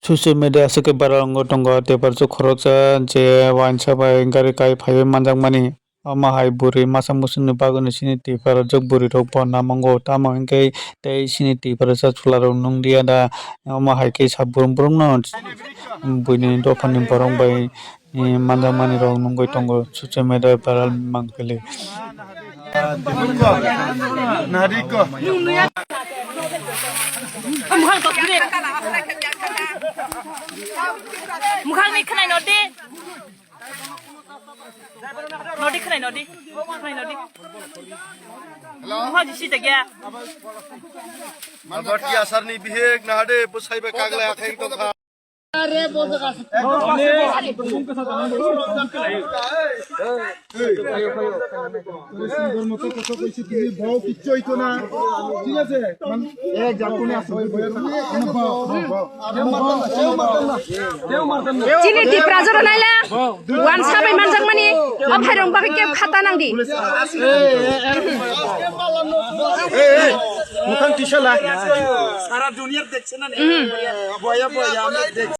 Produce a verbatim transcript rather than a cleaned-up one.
Social media aswk khe viral wngwi tongo, tei borok khoroksa je uainsa bai gari kai phaiwi manjakmani. Omo hai bwrwi masa musukni bagwino chini twiphra rwjak bwrwi rok bo namango, tamo hwnkhe tei chini twiphra rwjak chwla rok nung liya da. Omo hai khe sa brum brum no buini dophani borok bai manjakmani rok nungwi tongo, social media viral mangpili. Mukhang ni khnai nodi. Nodi khnai nodi. Khnai nodi. Mukhang di sita gya. Manbat ki asar ni bihek nahade busai ba kagle akheng to kha. Chini tipra jora naila, wan sabai manjakmani, o phairong bagwi khe khata nangdi. Mukhang tisala. Sara duniyar dekhche na ne. Boya, boya, amar dekhche.